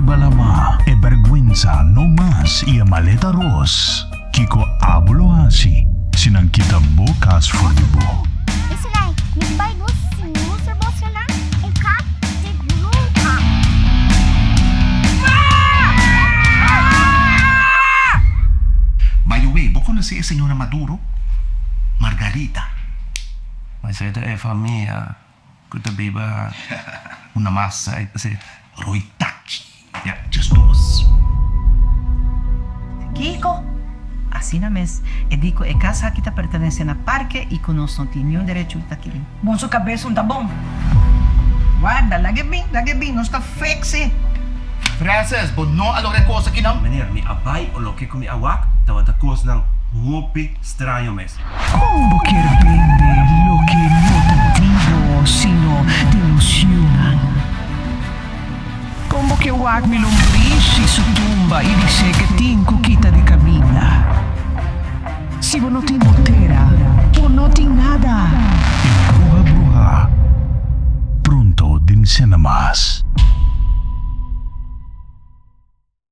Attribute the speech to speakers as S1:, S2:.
S1: Riba lamá, e bèrgwensa no mas i e maleta ros. Kiko abo lo hasi si nan kita bo kas for di bo?
S2: By the way, bo conoce e señora Maduro? Margarita.
S3: Esei ta e famia ku ta biba una masa si.
S2: Roy Taki. Ya, just dos.
S4: Kiko? Asina mes, e di ku e kas aki ta pertenese na parke i ku nos no tin niun derecho ta kirin.
S5: Bon su kabes un ta bon. Warda, laga e bin, laga e bin, nos ta fix e.
S2: Francis, bo no a logra e kos akinan?
S3: Meneer, mi a bai o loke ku mi a wak tabata kosnan hopi straño mes.
S6: Kon bo kier bende loke no ta di bo sino di nos yunan? Kon bo ke wak mi lombrishi su tumba i bis'é ke tin ku kita di kaminda? Si bo no tin